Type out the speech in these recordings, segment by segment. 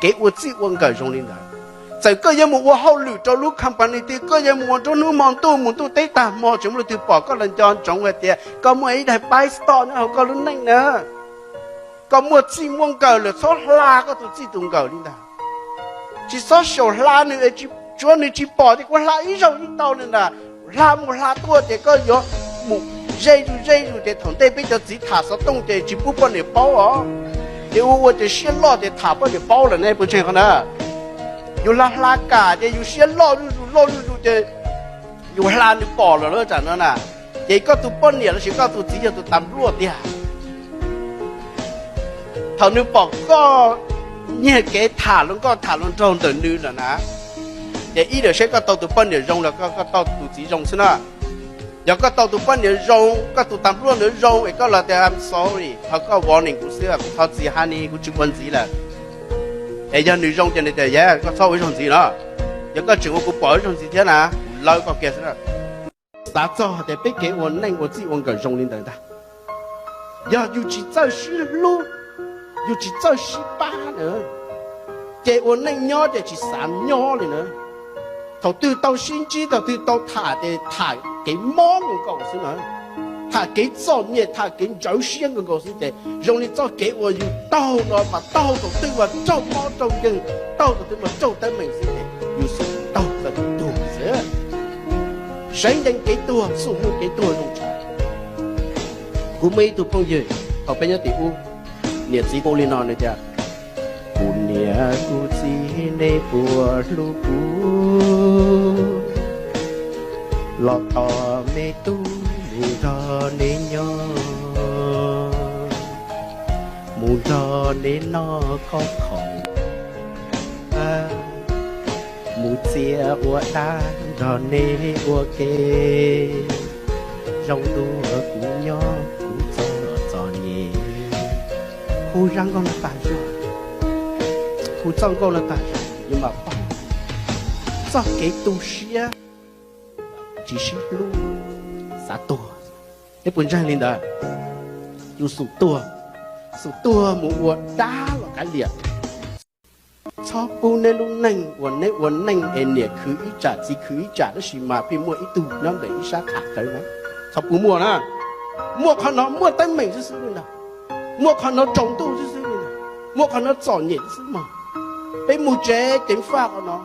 Kev ua txij ua nkawm zoo li ntawd. Txawm koj yuav mus ua hauj lwm rau lub company twg, koj yuav mus ua nruab hnub hmo ntuj mus ntuj teb tag hmo, tseem muaj leej twg pom koj los nco ntsoov hais tias koj muaj ib daim paib stock nyob hauv koj lub neej na. Koj muaj txij muaj nkawm lawm, txhob hla koj tus txij tus nkawm li ntawd. Tsis txhob xyaum hla nws, tsuav nws tsis pom ces kuv hla ib zaug ib tau li ntawd. Hla mus hla tuaj ces koj yuav mus ze zus ze zus ces thaum ntej peb cov txiv tham xov tooj ces tsis pub poj niam paub os. Ces ua ua ces siab loj ces tham poj niam paub lawm ne, puas ntseeg qhov ntawd? Yus hla hla kam ces yus siab loj zuj zus loj zuj zus ces yus hla nws pom lawm lawm tam no na. Ces koj tus poj niam lossis koj tus txiv yog tus tas npluaj tiag. Thaum nws pom koj nyiag kev tham luag nkauj tham luag nraug ntawm nws lawm na, ces ib lam saib koj tau tus poj niam zoo los koj tau tus txiv zoo xwb na. Yog koj tau tus poj niam zoo, koj tus tas npluaj ntawd zoo es koj los tias I'm sorry, thov koj warning kuv xwb, kuv thov txim hais ni, kuv tsis ua ntxiv lawm. Es yog nws zoo ces nws tias yog koj txhob ua ib zaug ntxiv no, yog koj tseem ua kuv pom ib zaug ntxiv thiab na, kuv lawv koj kiag xwb na. Xav txog tias peb kev ua neej ua txij ua nkawm zoo li ntawd ntag. Yog yus tsis txawj sib hlub, yus tsis txawj sib pab na, ces ua neej nyob ces tsis xav nyob li na. Thaum twg tau sib ntsib, thaum twg tau tham ces tham kev mob nkaus nkaus xwb na. Tham kev txom nyem, tham kev ntsawv siab nkaus nkaus xwb ces zoo li txoj kev uas yus taug no mas taug thaum twg mas raug mob raug nkeeg, taug thaum twg mas raug teeb meem xwb ces yus xum taug txog kev tuag xwb. Saib ntees kev tuag, xum mus kev tuag zoo tshaj. Kuv muaj ib tug phooj ywg thaum peb nyob tim ub, niam txiv hu li no nws tias, kuv niam kuv txiv nej puas hlub kuv, los tos me tub mus nrog neb nyob, mus nrog neb noj khob khaum, mus txias ua dab nrog neb ua ke, zoo dua kuv nyob kuv txom txom nyem. Hu zaj nkauj no tag zog, hu txoj nkauj no tag zog yus mam paub txoj kev tu siab, tsis sib hlub, xav tuag. Neb puas ntseeg li ntawd? Yus xum tuag, xum tuag mus ua dab los kav liam. Txhob pub neb lub neej uas neb ua neej es niam khwv ib tsam txiv khwv ib tsam tab sis mas pheej muaj ib tug nyob ntawm ib sab tham tawv na. Txhob pub muaj na. Muaj qhov no muaj teeb meem xwb xwb li ntag. Muaj qhov no tsaus ntuj xwb xwb li ntag. Muaj qhov no txom nyem xwb xwb mog. Peb mus tsev ceev faj qhov no,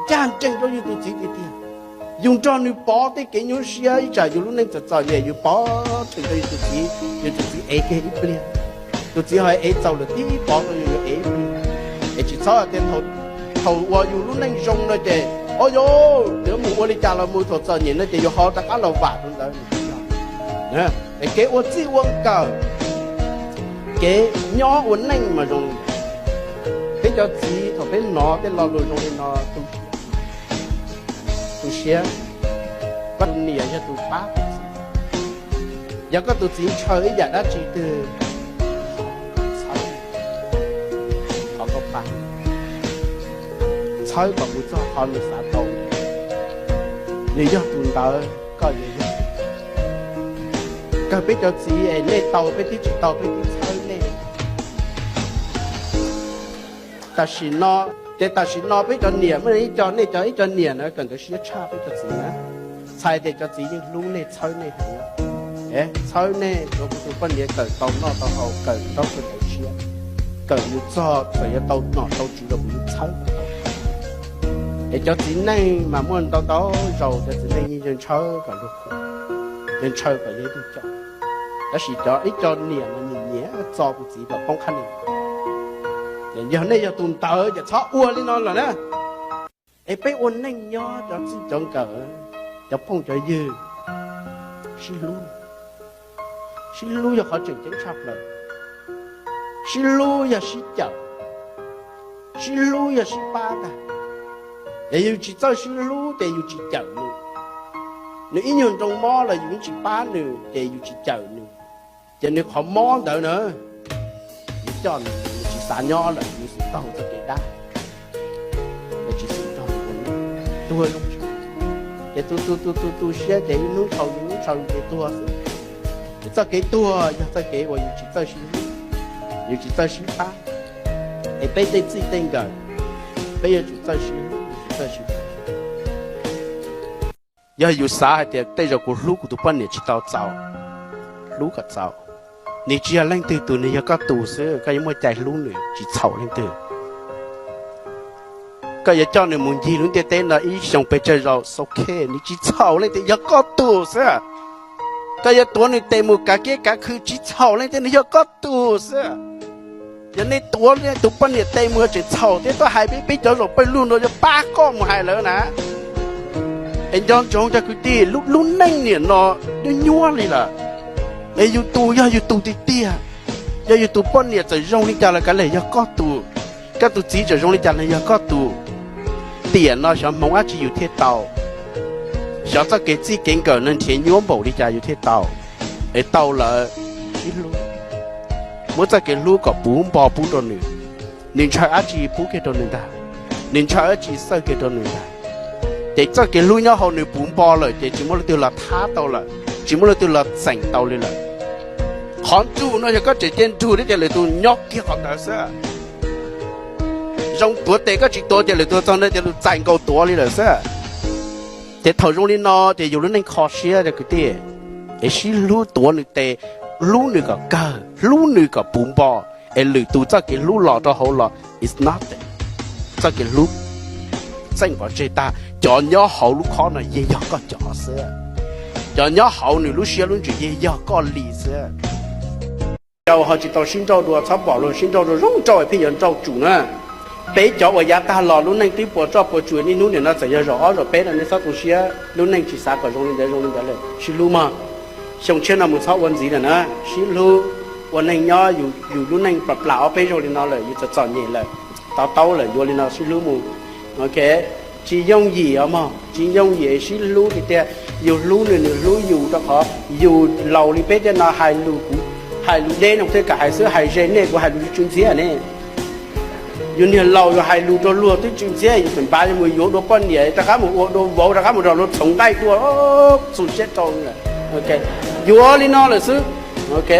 ncaj ncees rau yus tus txiv tiag tiag. Yus nrog nws pov tej kev nyuaj siab ib tsam yus lub neej txom txom nyem yus pov rhees rau yus tus txiv, yus tus txiv ev kiag ib pliag. Tus txiv ho ev txaus lawm tib pov rau yus yuav ev ib pliag. Es tsis txhob tias thaum uas yus lub neej zoo no ces o yus yuav mus ua li cas los mus, thaum txom nyem no ces yus ho rov qab los vam rau ntawd. Es kev ua txij ua nkawm, kev nyob ua neej mas zoo li ntawd. Peb cov txiv thaum peb hnov tej lo lus zoo li no tu siab, tu siab. Koj tus niam yog tus pab tus txiv. Yog koj tus txiv ntshaw ib yam dab tsi twg, txhawb, thov koj pab, txhawb kom mus txog qhov nws xav tau. Nws yog tus ntawd, koj yuav yog. Kawg peb cov txiv es nej tau peb twb tsis tau peb twb txhawb nej. Tam sim no, ces tam sim no peb cov niam muaj ib co, nej cov ib co niam na kawm ntawv siab tshaj peb cov txiv na. Txhais tias cov txiv yeej hlub nej txhawb nej heev. Txhawb nej, kuv tus poj niam kawm tau noj tau haus, kawm tau kawm ntawv siab, kawm mus txog txawm yuav tau nom tau tswv los kuv yeej txhawb kom tau. Es cov txiv neej mas muaj ntau ntau zaus cov txiv neej yeej ntshaw kom luag, yeej ntshaw kom yog ib tug coj. Tab sis cov ib co niam mas nyiam nyiam txo tus txiv kom poob qhab ni. Yog nej yog tus ntawd ces txhob ua li no lawm na. Es peb ua neej nyob cov txij cov nkawm, cov phooj cov ywg, sib hlub. Sib hlub yog qhov tseem ceeb tshaj plaws. Sib hlub yog sib cawm, sib hlub yog sib pab ntag. Yog yus tsis txawj sib hlub ces yus tsis cawm nws. Nws ib nyuag nroo mob los yus tsis pab nws ces yus tsis cawm nws, ces nws qhov mob ntawd na, yus coj nws, nws tsis xav nyob lawm, yus xum taug txoj kev dab, tsis xum taug, tuag zoo. Ces tu tu tu tu tu siab ces ib hnub ntshaus ib hnub ntshaus ces tuag xwb. Ces txoj kev tuag yog txoj kev uas yus tsis txawj sib hlub, yus tsis txawj sib pab. Es Peb tej txij tej nkawm, peb yuav tsum txawj sib hlub, txawj sib hlub. Yog yus xav hais tias tej zaum kuv hlub kuv tus poj niam tsis tau txaus, hlub kom txaus. Nws tsis yog leej twg tus, nws yog koj tus xwb, koj yuav muaj cai hlub nws tsis txhaum leej twg. Koj yuav coj nws mus ncig lub ntiaj teb no ib xyoos pes tsawg zaus, ok, nws tsis txhaum leej twg, yog koj tus xwb. Koj yuav tuav nws tes mus kav kiab kav khw tsis txhaum leej twg, nws yog koj tus xwb. Yog nej tuav nej tus poj niam tes mus tseem txhaum thiab, tuaj hais peb peb cov zaum pawg lug no yuav pab koj mus hais lawv na. Es nco ntsoov cov kwv tij, lub lub neej niam no nyuaj nyuaj li lawm. Es yus tus yog yus tus tiag tiag, yog yus tus poj niam txawm zoo li cas los kav liam yog koj tus, koj tus txiv txawm zoo li cas los yog koj tus. Tiam no xyov hmoov dab tsi yus thiaj tau, xyov txoj kev txij kev nkawm no nrhiav nyuaj npaum li cas yus thiaj tau. Es tau lawm, sib hlub, muab txoj kev hlub kom puv npo pub rau nws. Nws ntshaw dab tsi pub kiag rau nws ntag, nws ntshaw dab tsi txawj kiag rau nws ntag. Ces txoj kev hlub nyob hauv nws puv npo lawm ces tsis muaj leej twg los thab tau lawm, tsis muaj leej twg los txeem tau li lawm. Qhov nrug no yog koj tseem cia nrug thiab ces lwm tus nyob kiag qhov ntawd xwb. Zoo tuav tes koj tsis tuav ces lwm tus txog ntawd ces lwm tus txais nkaus tuav li lawm xwb. Ces thaum zoo li no ces yus lub neej kho siab cov kwv tij. Es sib hlub, tuav nws tes, hlub nws kom kawg, hlub nws kom puv npo, es lwm tus txoj kev hlub los rau hauv los it's nothing. Txoj kev hlub txeej pov tseg tag, cov nyob hauv lub khob no yeej yog koj cov xwb. Cov nyob hauv nws lub siab lub ntsws yeej yog koj li xwb. Cov ho tsis tau sib nrauj dua txhob pom luag sib nrauj dua zoo nrauj pheej yuav nrauj tsum na. Peb cov uas yav tag los lub neej twb puas roj puas tsuas, niaj hnub nim no txawm yog zaum ob zaum peb no nej txhob tu siab, lub neej tsis xav kom zoo li ntawd zoo li ntawd lawm, sib hlub mog. Xyoo tshiab no mus txhob ua ntxiv lawm na, sib hlub ua neej nyob. Yus lub neej plam plam ob peb zaug li no lawm, yus txom txom nyem lawm, to taub lawm, yuav li no sib hlub mus. Ok, tsis yooj yim os mog, tsis yooj yim sib hlub tiag tiag. Yus hlub nws, nws hlub yus, rau qhov yus laus li peb tej no hais lus, kuv hais lus deb no thiaj kam hais xwb, hais ze nej kuv hais lus tsw ntxhiab ne. Yus niag laus yus hais lus rau luag twb tsw ntxhiab, yus tseem npav li mus yuav dua poj niam, rov qab mus ua dua vauv, rov qab mus nrog luag txhoov nqaij dua, txus siab rau. Yuav li no lawm xwb. Ok,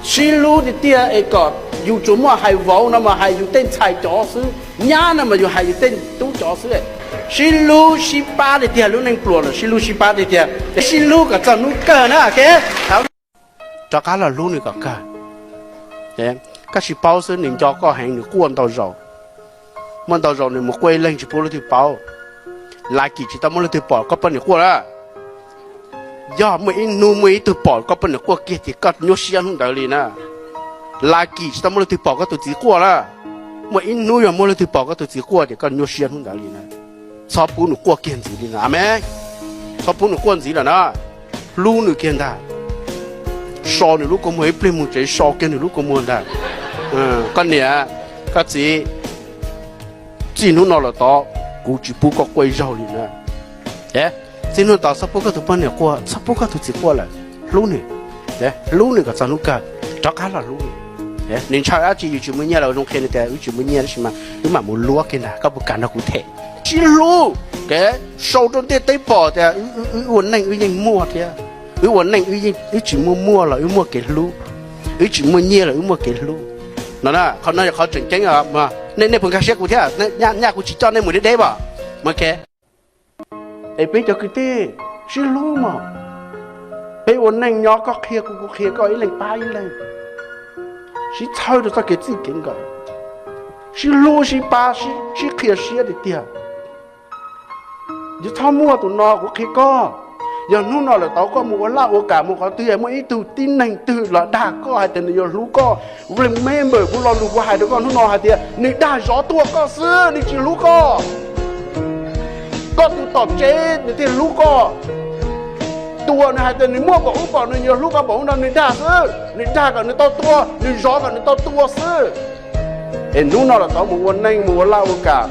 sib hlub tiag tiag es kom yus tsuas muaj hais vauv no mas hais yus tej ntxhais cov xwb, nyab no mas yus hais yus tej tub cov xwb. Sib hlub sib pab tiag tiag, lub neej pluas lawm sib hlub sib pab tiag tiag, sib hlub kom txog hnub kawg na. Ok, rov qab los hlub nws kom kawg. Koj tsis paub xwb, nws nco koj heev, nws quaj ntau zaus. Muaj ntau zaus nws mus quaj ib leeg tsis pub leej twg paub. Lucky tsis tau muaj leej twg pom koj poj niam quaj na. Yog muaj ib hnub muaj ib tug pom koj poj niam quaj kiag ces koj nyuaj siab hnub ntawd li na. Lucky tsis tau muaj leej twg pom koj tus txiv quaj na. Muaj ib hnub yog muaj leej twg pom koj tus txiv quaj ces koj nyuaj siab hnub ntawd li na. Txhob pub nws quaj kiag ntxiv li no, amees. Txhob pub nws quaj ntxiv lawm na. Hlub nws kiag ntag. So nws lub kua muag, ib pliag mus tsev so kiag nws lub kua muag ntag. Koj niam, koj txiv, txij hnub no los tod kuv tsis pub koj quaj ib zaug li na. Txij hnub no tod txhob pub koj tus poj niam quaj, txhob pub koj tus txiv quaj lawm. Hlub nws, hlub nws kom txog hnub kawg, rov qab los hlub nws. Nws ntshaw dab tsi yus tsis muaj nyiaj los zoo qhia nws tias wb tsis muaj nyiaj tab sis mas wb mam mus luab kiag ntag, koj puas kam nrog kuv them? Sib hlub, sau rau ntiaj teb pom tias wb ua neej wb yeej muaj thiab. Wb ua neej wb tsis muaj muaj los wb muaj kev hlub, wb tsis muaj nyiaj los wb muaj kev hlub. No, qhov no yog qhov tseem ceeb. Nej puas nkag siab kuv thiab? Nyaj kuv tsis coj nej mus deb deb pom. Ok, es peb cov kwv tij, sib hlub mog. Peb ua neej nyob, koj qhia kuv kuv qhia koj, ib leeg pab ib leeg, sib txhawb rau txoj kev txij kev nkawm, sib hlub sib pab, sib qhia siab tiag tiag. Yus txhob muaj tus no kuv qhia koj, yog hnub no lawm tod koj mus ua laj ua kam mus qhov twg, muaj ib tug tib neeg twg los dag koj hais tias nws yuav hlub koj, remember kuv lo lus kuv hais rau koj hnub no hais tias nws dag zov tuag koj xwb, nws tsis hlub koj. Koj tus tom tsev nws thiaj hlub koj. Tus uas nws hais tias nws muaj npaum ub npaum no, nws yuav hlub koj npaum ub no, nws dag xwb, nws dag kom nws tau tua, nws zov kom nws tau tua xwb. Es hnub no los tod mus ua neej mus ua laj ua kam,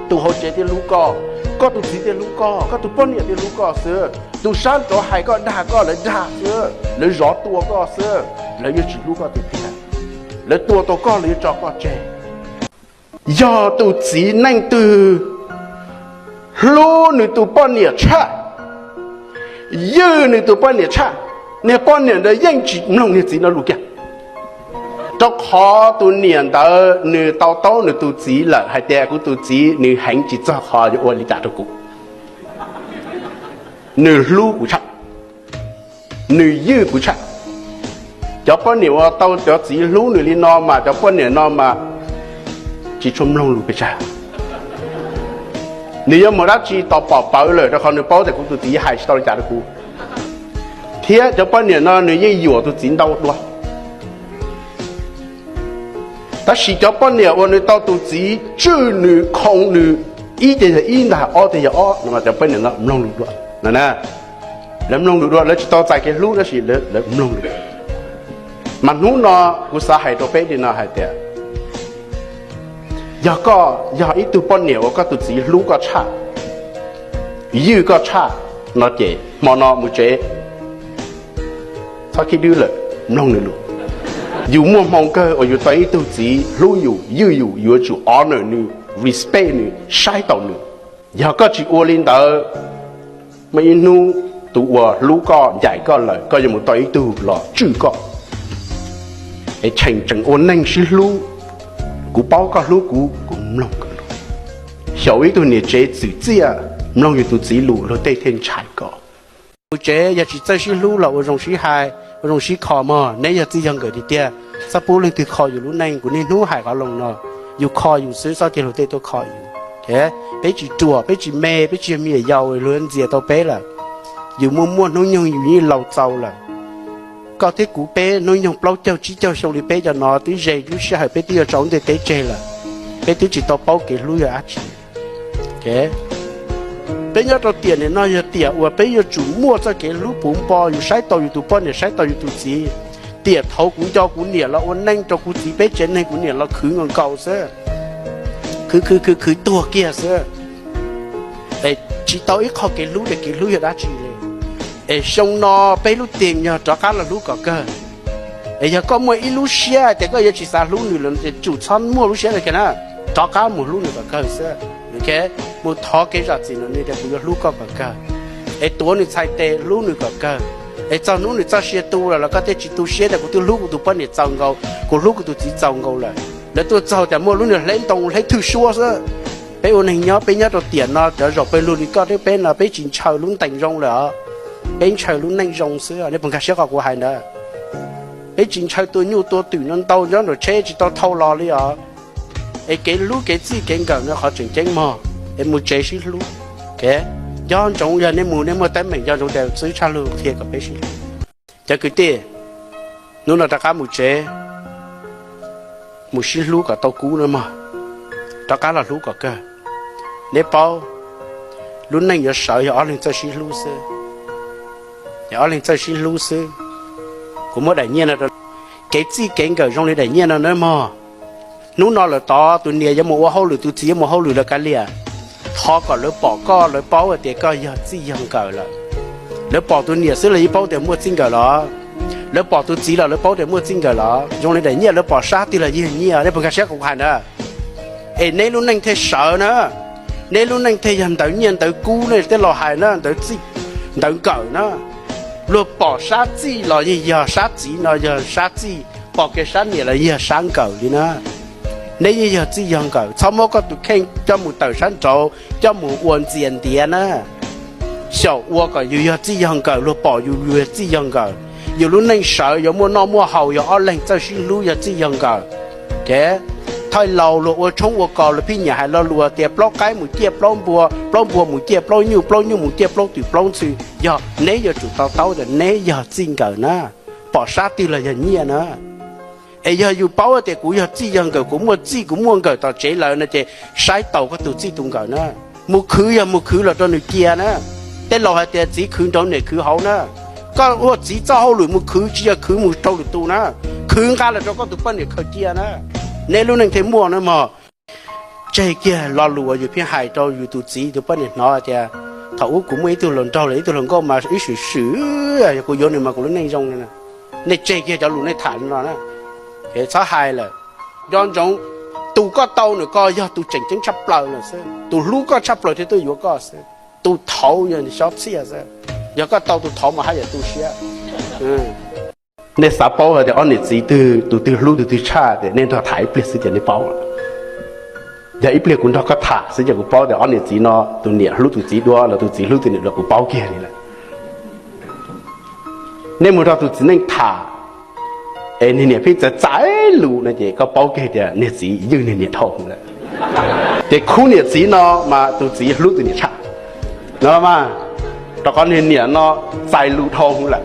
tus hauv tsev thiaj hlub koj, koj tus txiv thiaj hlub koj, koj tus poj niam thiaj hlub koj xwb. Tus sab nraud hais koj dag koj, lawv dag xwb, lawv zov tua koj xwb, lawv yuav tsis hlub koj tiag tiag. Lawv tua tau koj lawv yuav tso koj tseg. Yog tus txiv neej twg hlub nws tus poj niam tshaj, ywj nws tus poj niam tshaj, niag poj niam ntawd yeej tsis mloog niag txiv no lus kiag. Rau qhov tus niam ntawd nws tau taub nws tus txiv lawm hais tias kuv tus txiv nws heev tsis txog qhov yuav ua li cas rau kuv, nws hlub kuv tshaj, nws ywj kuv tshaj. Cov poj niam uas tau cov txiv hlub nws li no mas cov poj niam no mas tsis tshua mloog lus pes tsawg. Nws yuav mus dab tsi tos pom pawv lawm rau qhov nws paub tias kuv tus txiv hais tsis tau li cas rau kuv. Thiab cov poj niam no nws yeej yuam tus txiv ntau dua. Tab sis cov poj niam uas nws tau tus txiv tswj nws, khoo nws, ib tiag yog ib ntag, ob tiag yog ob no mas cov poj niam no mloog lus dua no. Lawv mloog lus dua, lawv tsis tau txais kev hlub tab sis lawv mloog lus. Mas hnub no kuv xav hais rau peb li no hais tias, yog koj yog ib tug poj niam uas koj tus txiv hlub koj tshaj, ywj koj tshaj no ces hmo no mus tsev, txhob khib dwb lawm, mloog nws lus. Yus muaj hmoo kawg uas yus tau ib tug txiv hlub yus, ywj yus, yuav tsum honor nws, respect nws, saib taus nws. Yog koj tsis ua li ntawd, muaj ib hnub tus uas hlub koj ncaim koj lawm koj yuav mus tau ib tug los tswj koj. Es cheem tseem ua neej sib hlub. Kuv paub koj hlub kuv, kuv mloog koj lus. Xyaum ib tug niam tsev txwm txiaj, mloog yus tus txiv lus luag tej thiaj ntshai koj. Mus tsev yog tsis txawj sib hlub los ua zoo sib hais, ua zoo sib kho mog. Neb yog txij yog nkawm tiag tiag, txhob pub leej twg kho yus lub neej. Kuv niaj hnub hais qhov loo no, yus kho yus xwb, txhob cia luag tej tuaj kho yus. Peb tsis ruam, peb tsis me, peb tsis yog me nyuam yaus luag ntxias tau peb lawm. Yus muaj muaj hnub nyoog yus yeej laus txaus lawm. Koj thiab kuv peb hnub nyoog plaub caug tsib caug xyoo li peb cov no twb ze lub sij hawm peb twb yuav tso lub ntiaj teb tseg lawm. Peb twb tsis tau paub kev hlub yog dab tsi. Peb nyob rau tiam nim no yog tiam uas peb yuav tsum muaj txoj kev hlub puv npo, yus saib taus yus tus poj niam, saib taus yus tus txiv. Tiam thaud kuv nco kuv niam los ua neej rau kuv txiv peb tsev neeg, kuv niam los khwv nkaus nkaus xwb, khwv khwv khwv khwv tuag kiag xwb. Es tsis tau ib qho kev hlub, ces kev hlub yog dab tsi li? Es xyoo no peb lub teem yog rov qab los hlub kom kawg. Es yog koj muaj ib lub siab tias koj yuav tsis xav hlub nws lawm ces tsum txhob muaj lub siab no kiag na, rov qab mus hlub nws kom kawg xwb. Mus thov kev zam txim rau nws tias kuv yuav hlub koj kom kawg. Es tuav nws txhais tes hlub nws kom kawg. Es txog hnub nws txoj sia tu lawm los koj thiaj tsis tu siab tias kuv twb hlub kuv tus poj niam txaus nkaus, kuv hlub kuv tus txiv txaus nkaus lawm. Lawv tuaj txog tias muaj lub niag hleb ntoo hleb thwj suab xwb. Peb ua neeg nyob, peb nyob rau tiam no cov zaum pawg lug li koj thiab peb no peb tsis ntshaw lub ntees zoo lawm os. Peb ntshaw lub neej zoo xwb, nej puas nkag siab qhov kuv hais ntawd? Peb tsis ntshaw tua nyuj tua twm no ntau nyob nram tsheb tsis tau thau los li os. Es kev hlub kev txij kev nkawm no qhov tseem ceeb mog. Es mus tsev sib hlub. Nco ntsoov yog nej mus nej muaj teeb meem nco ntsoov tias xib hwb Tshaj Lug qhia kom peb sib hlub. Cov kwv tij, hnub no rov qab mus tsev, mus sib hlub kom tau kub na mog. Rov qab los hlub kom kawg. Neb paub, lub neej yuav sawv yog ob leeg txawj sib hlub xwb. Yog ob leeg txawj sib hlub xwb. Kuv muab daim nyiaj no rau, kev txij kev nkawm zoo li daim nyiaj no nawb mog. Hnub no lawm tod tus niam yuav mus ua hauj lwm, tus txiv yuav mus hauj lwm lawm kav liam, thov kom lawv pom koj, lawv paub hais tias koj yog txij yog nkawm lawm. Lawv pom tus niam xwb los yeej paub tias muaj txij nkawm los? Lawv pom tus txiv los lawv paub tias muaj txij nkawm los? Zoo li daim nyiaj lawv pom sab twg los yeej yog nyiaj, nej puas nkag siab qhov kuv hais ntawd? Es neb lub neej thiaj sawv na, neb lub neej thiaj yog ntawv nyiaj ntawv kub, nej tej laus hais na, ntawv txij ntawv nkawm na. Luag pom sab txij los yeej yog sab txiv no yog sab txij, pom kiag sab niam los yeej yog sab nkawm li na. Neb yeej yog txij yog nkawm, txhob muab koj tus kheej coj mus tawm sab nraud, coj mus ua ntxias ntiav na. Xyaum ua kom yus yog txij yog nkawm, luag pom yus, yus yog txij yog nkawm. Yus lub neej sawv yuav muaj noj muaj haus yog ob leeg txawj sib hlub yog txij yog nkawm. Ces thaij laus luag ua tshoob ua kos luag pheej nyiam hais lo lus tias plaub qaib mus ciaj plaub npua, plaub npua mus ciaj plaub nyuj, plaub nyuj mus ciaj plaub twm plaub ntxhw. Yog neb yuav tsum to taub tias neb yog txij nkawm na, pom sab twg los yog nyiaj na. Es yog yus paub tias kuv yog txij yog nkawm, kuv muaj txij kuv muaj nkawm tom tsev lawm no ces saib taus koj tus txij tus nkawm na. Mus khwv yog mus khwv los rau nws cia na. Tej laus hais tias txiv khwv nraud niam khwv hauv na. Koj ua txiv txoj hauj lwm mus khwv tsis yog khwv mus raug lwm tus na, khwv nqa los rau koj tus poj niam khaws cia na. Neb lub neej thiaj muaj na mog. Tseg kiag lo lus uas yus pheej hais rau yus tus txiv tus poj niam hnov tias thaum ub kuv muaj ib tug hluas nraug los ib tug hluas nkauj mas ib swm swm, yog kuv yuav nws mas kuv lub neej zoo li no. Nej tseg kiag cov lus nej tham li no na, txhob hais lawm. Nco ntsoov, tus koj tau nws ko yog tus tseem ceeb tshaj plaws lawm xwb, tus hlub koj tshaj plaws thiaj tuaj yuav koj xwb. Tus thaud yog xyob txhiaj xwb. Yog koj tau tus thaud mas haj yam tu siab. Nej xav paub hais tias ob niam txiv twg tus twg hlub tus twg tshaj, ces nej nrog tham ib pliag xwb ces nej paub. Yog ib pliag kuv nrog koj tham xwb ces kuv paub tias ob niam txiv no tus niam hlub tus txiv dua los tus txiv hlub tus niam dua, kuv paub kiag li lawm. Nej mus nrog tus txiv neej tham es niag niam pheej txav txav lus no ces koj paub kiag tias niag txiv ywj niag niam dhau hwv lawm. Ces khub niam txiv no mas tus txiv hlub tus niam tshaj no mas, rau qhov niag niam no txais lus dhau hwv lawm.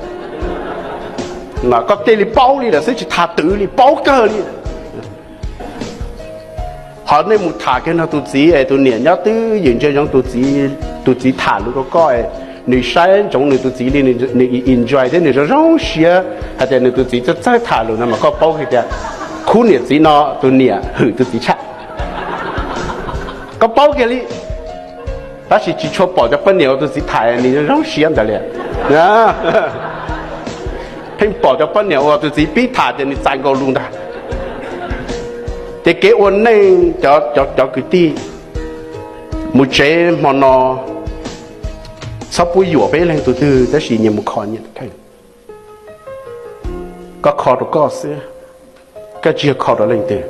Mas koj cia li paub li lawm xwb, tsis tham twv li, paub kawg li. Ho nej mus tham kiag nrog tus txiv es tus niam nyob twj ywm ntsia zoo, tus txiv tham lus rau koj, nws saib ntsoov nws tus txiv li, nws enjoy thiab nws zoo zoo siab hais tias nws tus txiv txawj txawj tham lus no mas koj paub kiag tias khub niam txiv no tus niam hwm tus txiv tshaj. Koj paub kiag li. Tab sis tsis tshua pom cov poj niam uas tus txiv tham nws zoo zoo siab ntawd li. Pheej pom cov poj niam uas tus txiv pib tham ces nws txais nkaus lus ntag. Ces kev ua neej, cov kwv tij, mus tsev hmo no txhob pub yuam peb leeg tus twg, tab sis nyias mus kho nyias tus kheej. Koj kho rau koj xwb, koj tsis yog kho rau leej twg.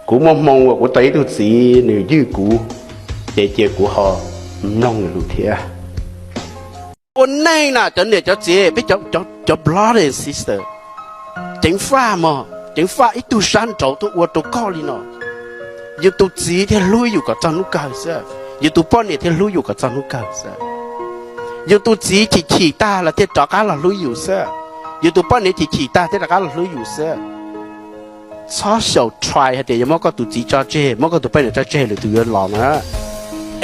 Kuv muaj hmoo uas kuv tau ib tug txiv nws ywj kuv, ces cia kuv ho mloog nws lus thiab. Ua neej na cov niam cov txiv, peb cov brother and sister, ceev faj mog, ceev faj ib tug sab nraud tuaj ua rau koj li no. Yus tus txiv thiaj hlub yus kom txog hnub kawg xwb, yus tus poj niam thiaj hlub yus kom txog hnub kawg xwb. Yus tus txiv chim chim tag los thiaj rov qab los hlub yus xwb, yus tus poj niam chim chim tag thiaj rov qab los hlub yus xwb. Txhob xyaum try hais tias yuav muab koj tus txiv tso tseg, muab koj tus poj niam tso tseg lwm tus yuav los na.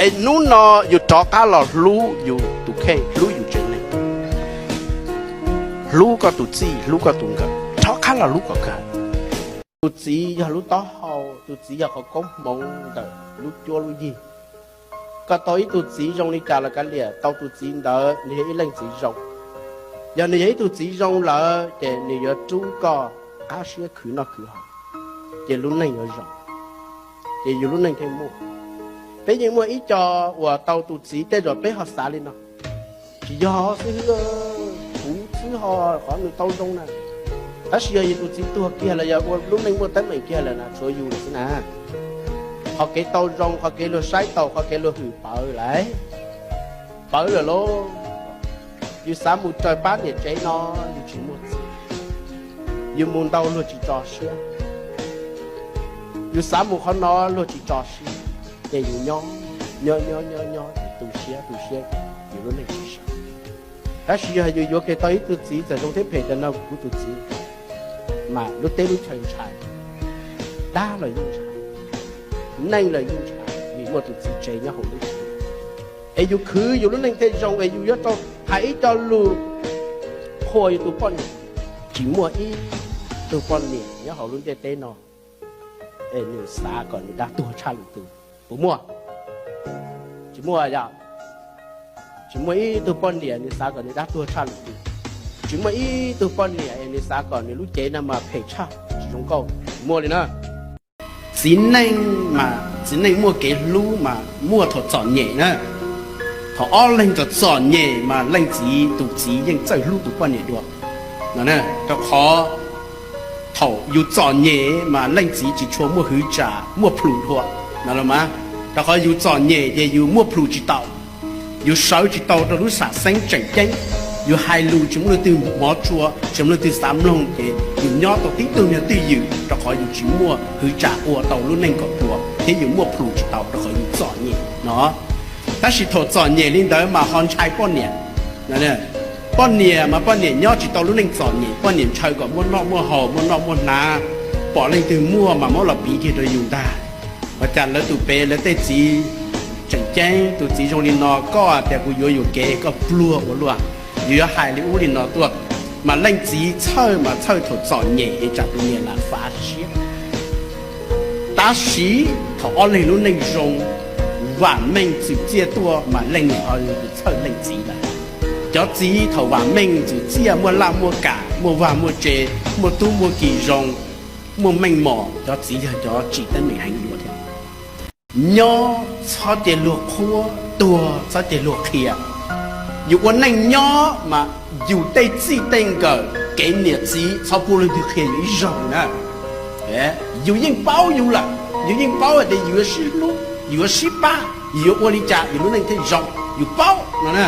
Es hnub no yus rov qab los hlub yus tus kheej, hlub yus tsev neeg, hlub koj tus txij, hlub koj tus nkawm, rov qab los hlub kom kawg. Tus txiv yog lub taub hau, tus txiv yog qhov koob hmoov ntawm lub cuab lub yig. Koj tau ib tug txiv zoo li cas los kav liam, tau tus txiv ntawd nws yog ib leej txiv zoo. Yog nws yog ib tug txiv zoo lawm ces nws yuav rub koj qab siab khwv noj khwv haus, ces lub neej yuav zoo, ces yus lub neej thiaj muaj. Peb yeej muaj ib co uas tau tus txiv tej zaum peb ho xav li no, tsis yog xwb, kuv xwb ho qhov nws tau zoo na. Tab sis yog yus tus txiv tuag kiag los yog ua lub neej muaj teeb meem kiag lawm na, tshuav yus lawm xwb na. Qhov kev tau zoo, qhov kev luag saib taus, qhov kev luag hwm pawv lawm, pawv lawm lauj. Yus xav mus raws pab niam tsev no, yus tsis muaj txiv. Yus mus ntau luag tsis tso siab. Yus xav mus qhov no luag tsis tso siab, ces yus nyob nyob nyob nyob nyob tu siab tu siab, yus lub neej tsis zoo. Tab sis yog yus yuav kiag tau ib tug txiv txawm zoo thiab phem tas no kuv tus txiv, mas lub teb lub chaw ntshai, dab los yeej ntshai, neej los yeej ntshai, vim muaj tus txiv tsev nyob hauv lub tsev. Es yus khwv yus lub neej thiaj zoo, es yus yuav tau hais ib co lus qhuas yus tus poj niam. Tsis muaj ib tug poj niam nyob hauv lub ntiaj teb no es nws xav kom nws dab tuag tshaj lwm tus, puas muaj? Tsis muaj yom. Tsis muaj ib tug poj niam nws xav kom nws dab tuag tshaj lwm tus. Tsis muaj ib tug poj niam es nws xav kom nws lub cev no mas phem tshaj, tsis zoo nkauj, tsis muaj li na. Txiv neej mas txiv neej muaj kev hlub mas muaj thaum txom nyem na. Thaum ob leeg txom txom nyem mas leej txiv, tus txiv yeej txawj hlub tus poj niam dua no, rau qhov thaum yus txom nyem mas leej txiv tsis tshua muaj hwv tsam muaj plhus dua no los mas, rau qhov yus txom nyem ces yus muaj plhus tsis tau, yus sawv tsis tau rau lub sam xeeb tseem ceeb, yus hais lus tsis muaj leej twg hmov tshua, tsis muaj leej twg xav mloog, ces yus nyob tau tib tug niag twj ywm rau qhov yus tsis muaj hwv tsam ua tau lub neej kom puas thiab yus muaj plhus tsis tau rau qhov yus txom nyem no. Tab sis thaum txom nyem li ntawd mas ho ntshai poj niam. Poj niam mas poj niam nyob tsis tau lub neej txom nyem, poj niam ntshaw kom muaj noj muaj haus, muaj noj muaj hnav, pom leej twg muaj mas muab los piv kiag rau yus ntag. Ua cas lawv tus pem lawv tej txiv tseem ceeb, tus txiv zoo li no, koj tias kuv yuav yuam kev koj pluag ua luaj, yus yuav hais li ub li no tuaj, mas leej txiv txhawj mas txhawj thaum txom nyem es tsam tus niam lam fav siab. Tab sis thaum ob leeg lub neej zoo, vam meej txwm txiaj tuaj mas leej niam ho txhawj leej txiv lawm. Cov txiv thaum vam meej txwm txiaj, muaj laj muaj kam, muaj vaj muaj tse, muaj tub muaj ki zoo, muaj meej mom, cov txiv yog cov tsim teeb meem heev dua thiab. Nyob txhob cia luag qhuab, tuag txhob cia luag qhia. Yus ua neej nyob mas yus tej txij tej nkawm, Kev niam txiv txhob pub leej twg qhia yus ib zaug na. Yus yeej paub yus lawm, yus yeej paub hais tias yus yuav sib hlub, yus yuav sib pab, yus yuav ua li cas yus lub neej thiaj zoo, yus paub no na.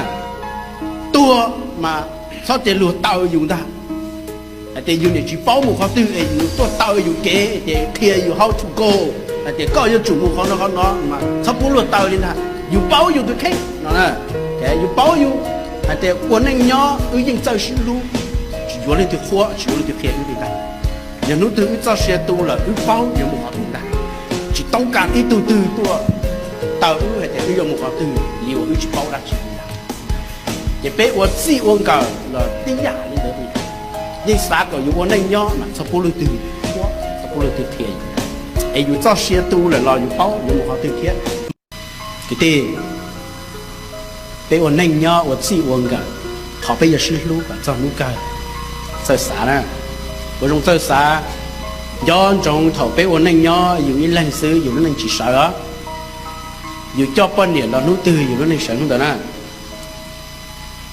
Tuag mas txhob cia luag taw yus ntag. Hais tias yus niam tsis paub mus qhov twg es yus tuaj taw yus kev ces qhia yus how to go, hais tias koj yuav tsum mus qhov no qhov no mas txhob pub luag taw li ntag. Yus paub yus tus kheej no, yus paub yus hais tias ua neej nyob wb yeej txawj sib hlub, tsis yuav leej twg qhuab, tsis yuav leej twg qhia wb li ntag. Yog hnub twg wb txoj sia tu lawm wb paub yuav mus qhov twg ntag. Tsis toob kas ib tug twg tuaj taw wb hais tias wb yuav mus qhov twg li uas wb tsis paub dab tsi li ntag. Ces peb ua txij ua nkawm los tib yam li ntawd. Yeej xav kom yus ua neej nyob mas txhob pub leej twg qhuab, txhob pub leej twg qhia yus, es yus txoj sia tu lawm los yus paub yuav mus qhov twg thiab. Kwv tij, peb ua neej nyob ua txij ua nkawm, thov peb yuav sib hlub kom txog hnub kawg. Txawj xav na, ua zoo txawj xav. Nco ntsoov thaum peb ua neej nyob yus ib leeg xwb yus lub neej tsis sawv os. Yus coj poj niam los hnub twg yus lub neej sawv hnub ntawd na.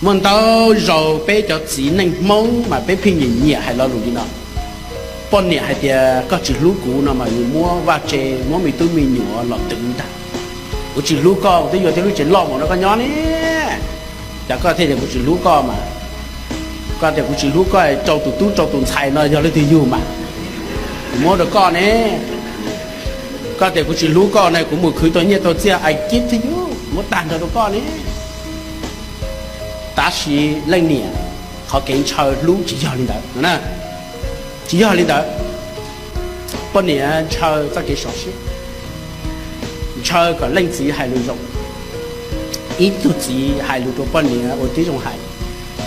Muaj ntau zaus peb cov txiv neej Hmoob mas peb pheej nyiam nyiam hais lo lus li no. Poj niam hais tias koj tsis hlub kuv no mas yus muab vaj tse muab me tub me nyuam los twv ntag. Kuv tsis hlub koj, kuv twb yuav tib lub tsev loj mus nrog koj nyob ne. Cas koj thiaj tias kuv tsis hlub koj mas, koj tias kuv tsis hlub koj, rau tus tub rau tus ntxhais no yog leej twg yug mas, kuv muab rau koj ne. Koj tias kuv tsis hlub koj na, kuv mus khwv tau nyiaj tau txiaj ai kib thiab yus muab tag nrho rau koj ne. Tab sis leej niam, qhov kev ntshaw hlub tsis yog li ntawd. Tsis yog li ntawd. Poj niam ntshaw txoj kev sov siab, ntshaw kom leej txiv hais lus zoo. Ib tug txiv hais lus rau poj niam ua tib zoo hais,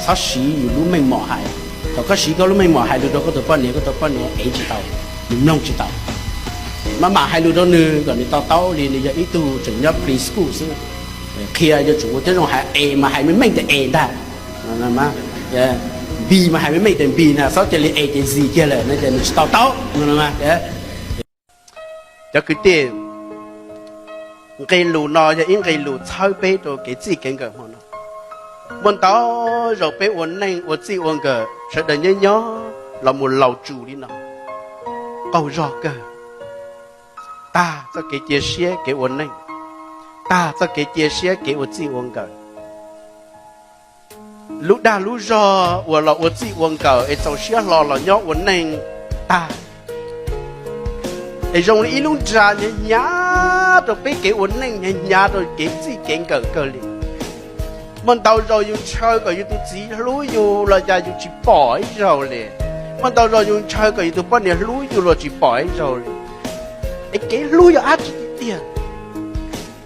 txhob siv yus lub meej mom hais. Thaum koj siv koj lub meej mom hais lus rau koj tus poj niam, koj tus poj niam ev tsis tau, nws mloog tsis tau. Maj mam hais lus rau nws kom nws to taub li nws yog ib tug tseem nyob preschool xwb. Qhia yuav tsum ua tib zoo hais, es mas hais meej meej tias es ntag, npis mas hais meej meej tias npis ntag, txhob cia li es ces zis kiag lawm no ces nws tsis to taub no. Cov kwv tij, nqe lus no yog ib nqe lus txhawb peb rau kev txij kev nkawm hmo no. Muaj ntau zaus peb ua neej ua txij ua nkawm sawv daws nyob nyob los mus laus tsus li no, qaug zog kawg, tag txoj kev cia siab kev ua neej, tag txoj kev cia siab kev ua txij ua nkawm. Lub dag lub zog uas los ua txij ua nkawm es txaus siab hlo los nyob ua neej tag, es zoo li ib lub nra hnyav hnyav rau peb kev ua neej, hnyav hnyav rau kev txij kev nkawm kawg li. Muaj ntau zaus yus ntshaw kom yus tus txiv hlub yus los cas yus tsis pom ib zaug li. Muaj ntau zaus yus ntshaw kom yus tus poj niam hlub yus los tsis pom ib zaug li. Es kev hlub yog dab tsi tiag tiag?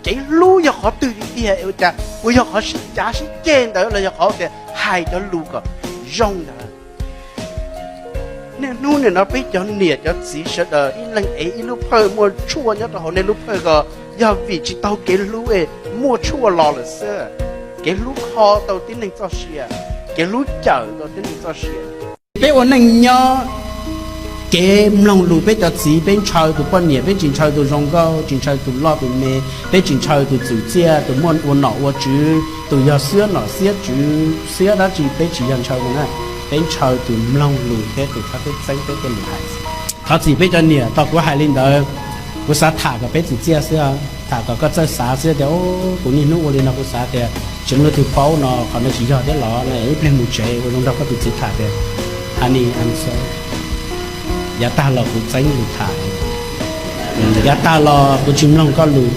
Kev hlub yog qhov twg tiag tiag? Ua cas puas yog qhov sib cav sib ceg ntawd los yog qhov tias hais cov lus kom zoo ntawd? Niaj hnub nim no peb cov niam cov txiv sawv daws ib leeg ev ib lub phawj muaj tshuaj nyob rau hauv nej lub phawj ko, yog vim tsis tau kev hlub es muaj tshuaj los lawm xwb. Kev hlub kho tau tib neeg txoj sia, kev hlub cawm tau tib neeg txoj sia. Peb ua neej nyob, kev mloog lus peb cov txiv, peb ntshaw tus poj niam, peb tsis ntshaw tus zoo nkauj, tsis ntshaw tus loj tus me, peb tsis ntshaw tus txwm txiaj, tus muaj ua nom ua tswv, tus yog xiab nom xiab tswv xiab dab tsi, peb tsis yog ntshaw tus na. Peb ntshaw tus mloog lus thiab tus thov peb txeeb peb tej lus hais. Thov txim peb cov niam, tau kuv hais li ntawd, kuv xav tham kom peb txwm txiaj xwb, tham kom koj txawj xav xwb tias, kuv niaj hnub ua li no kuv xav tias tsis muaj leej twg paub no, qhov no tsis yog thiab los no, ib pliag mus tsev ua zoo nrog koj tus txiv tham tias, honey, I'm sorry, yav tag los kuv txeeb lus tham, yav tag los kuv tsis mloog koj lus,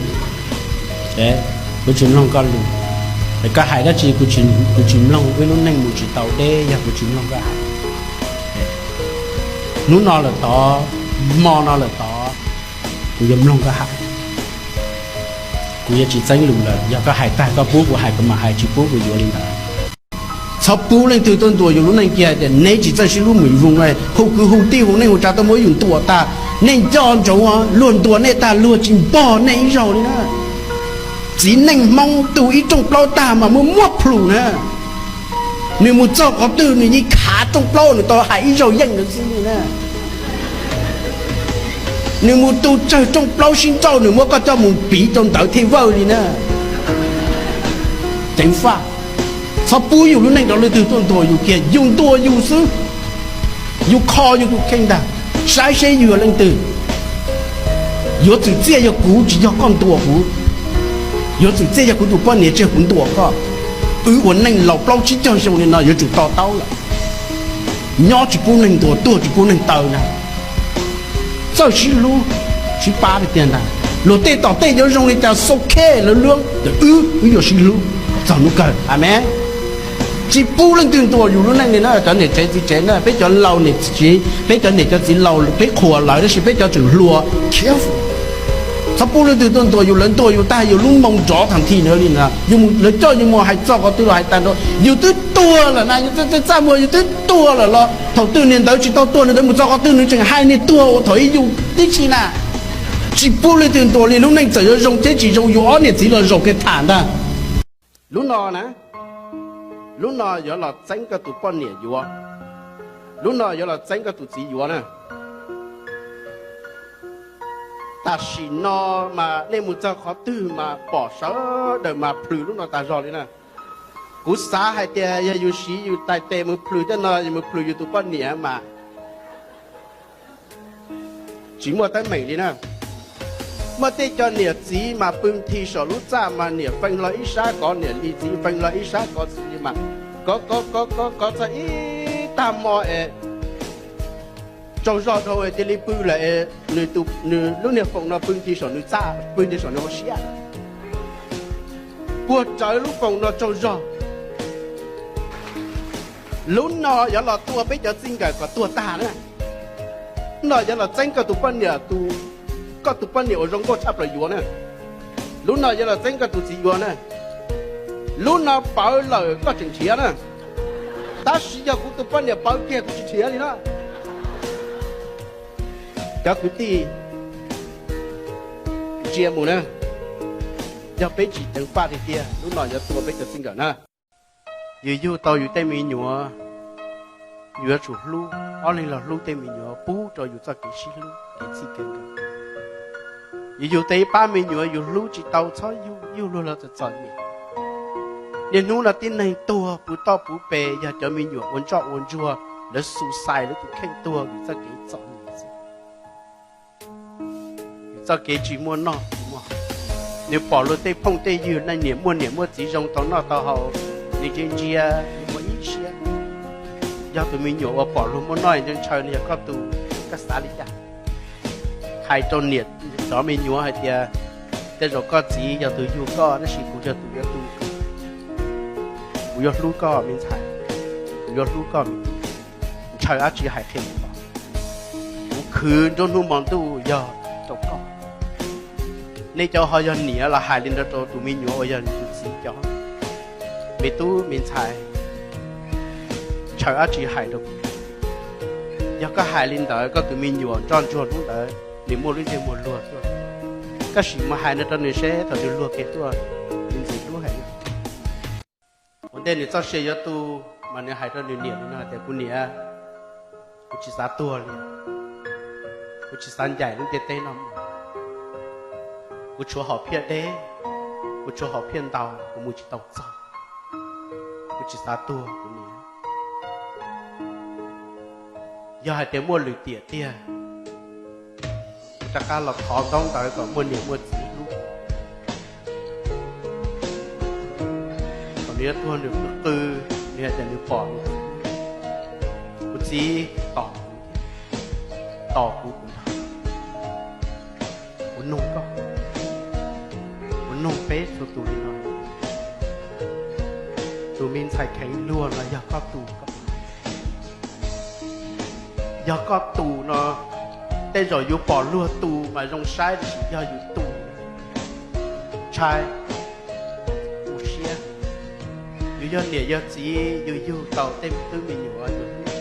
kuv tsis mloog koj lus. Koj hais dab tsi kuv tsis mloog, wb lub neej mus tsis tau deb yog kuv tsis mloog koj hais. Hnub no lawm tod, hmo no lawm tod, kuv yuav mloog koj hais. Kuv yuav tsis txeeb lus lawm, yog koj hais tag koj pub kuv hais kuv mam hais, tsis pub kuv yuav li ntawd. Txhob pub leej twg tuaj ntuas yus lub neej kiag tias neb tsis txawj sib hlub mus yus voos no, hu kwv hu tij hu neej hu tsav tuaj muab yus ntuas tag. Nej nco ntsoov, luag ntuas nej tag luag tsis npog nej ib zaug li na. Txiv neej Hmoob tu ib rooj plaub tag mas muaj muab plhus na. Nws mus txog qhov twg nws yeej khav rooj plaub, nws tau hais ib zaug yeej ntawd xwb li na. Nws mus tu tsawg rooj plaub sib nrauj nws muab koj coj mus piv rau ntawd thiaj vawj li na. Ceev faj, txhob pub yus lub neej rau leej twg tuaj ntuas yus kiag, yus ntuas yus xwb. Yus kho yus tus kheej ntag, saib seb yus yog leej twg. Yuav txwm txiaj yog kuv, tsis yog koj ntuas kuv. Yuav txwm txiaj yog kuv tus poj niam, tsis yog kuv ntuas koj. Wb ua neej laus plaub tsib caug xyoo li no yuav tsum to taub lawm. Nyob tsis pub neeg ntuas, tuag tsis pub neeg taw na. Txawj sib hlub, sib pab tiag tiag ntag. Luag tej tom tej yuav zoo li cas xo khe lawv luab, wb, wb yuav sib hlub txog hnub kawg. Amees. Tsis pub leej twg ntuas yus lub neej li na, cov niam tsev txiv tsev na, peb cov laus niam txiv, peb cov niam cov txiv laus peb qhuas lawv, tab sis peb cov tseem hluas khiav. Txhob pub leej twg tuaj ntuas yus, lawv ntuas yus tag yus lub moo nrov tag nthi na li na. Lawv coj yus mus hais txog qhov twg los hais tag nrho, yus twb tuag lawm na, yus txaj muag yus twb tuag lawm los thaum twg niam ntawd tsis tau tuag, niam ntawd mus txog qhov twg nws tseem hais niag tuag ua thaum ib yus tib si na. Tsis pub leej twg ntuas li, lub neej txawm yuav zoo thiab tsis zoo yus ob niam txiv los zaum kiag tham ntag. Lub no na, lub no yuav los txeeb koj tus poj niam yuav, lub no yuav los txeeb koj tus txiv yuav na. Tam sim no mas nej mus txog qhov twg mas pom sawv daws mas plhws lub no tas zog li na. Kuv xav hais tias yog yus siv yus tais tes mus plhws tej no, yus mus plhws yus tus poj niam mas tsis muaj teeb meem li na. Muaj tej cov niam txiv mas pw nthi saum lub txaj mas niam feej hlo ib sab kov niam li, txiv feej hlo ib sab kov txiv li mas kov kov kov kov txog ib tag hmo es tsaug zog dhau es cia li pw lawm es nws, nws lub niag foom no pw nthi saum nws txaj, pw nthi saum nws hauv siab, puag rawv lub foom no tsaug zog. Lub no yuav los tua peb cov txij nkawm kom tuag tag na. Lub no yuav los txeeb koj tus poj niam, koj tus poj niam uas zoo nkauj tshaj plaws yuav na. Lub no yuav los txeeb koj tus txiv yuav na. Lub no pawv lawm koj tseem nrhiav na. Tab sis yog kuv tus poj niam pawv kiag kuv tsis nrhiav li na. Cov kwv tij, ntsia mus na, yog peb tsis ceev faj tiag tiag lub no yuav tua peb cov txij nkawm na. Yus yug tau yus tej me nyuam, yus yuav tsum hlub, ob leeg los hlub tej me nyuam, pub rau yus txoj kev sib hlub kev txij kev nkawm. Yus yug tau ib pab me nyuam yus hlub tsis tau txhob yug, yug luag los txom txom nyem. Niaj hnub no tib neeg tuag puv toj puv pes yog cov me nyuam ua ntsoj ua ntsuag, lawv suicide lawv tus kheej tuag vim txoj kev txom nyem xwb. Txoj kev tsis muaj noj tsis muaj haus. Nws pom luag tej phooj tej ywg leej niam muaj niam muaj txiv zoo tau noj tau haus, nws ntsia ntsia nws muaj ib siab. Yog tus me nyuam uas pom luag muaj noj ntshaw ntshaw no yog koj tus, koj xav li cas? Hais rau niam cov me nyuam hais tias, tej zaum koj txiv yog tus yug koj tab sis kuv yog tus yuav tu, kuv yuav hlub koj me ntxhais, kuv yuav hlub koj me tub. Ntshaw dab tsi hais qhia kuv, kuv khwv nruab hnub hmo ntuj yog rau koj. Nej cov ho yog niam los hais li ntawd rau tus me nyuam uas yog nws tus txiv cov, me tub me ntxhais, ntshaw dab tsi hais rau kuv. Yog koj hais li ntawd koj tus me nyuam ntsoj ntsuag hnub ntawd nws muaj lub ntsej muag luag tuaj. Koj sim mus hais no rau nws seb thaum nws luag kiag tuaj nws ntxim hlub heev. Ua ntej nws txoj sia yuav tu mas nws hais rau nws niam li no tias, kuv niam, kuv tsis xav tuag li, kuv tsis xav ncaim lub ntiaj teb no mus. Kuv tshuav hom phiaj deb, kuv tshuav hom phiaj ntau, kuv mus tsis tau txog. Kuv tsis xav tuag kuv niam. Yog hais tias muaj lwm tiam tiag, rov qab los thov ntaub ntawv kom muaj niam muaj txiv hlub. Thaum nws yuav tuag nws qw qw, nws hais tias nws pom nws txiv. Kuv txiv, tos kuv, tos kuv kuv nrog, kuv nug koj, kuv nug peb txhua tus li no. Tus me ntxhais kheev luag no yog koj tus, yog koj tus no, tej zaum yus pom luag tus mas zoo saib, tiam sis yog yus tus, ntshai, tu siab. Yus yog niam yog txiv, yus yug tau tej me tub me nyuam, yus hlub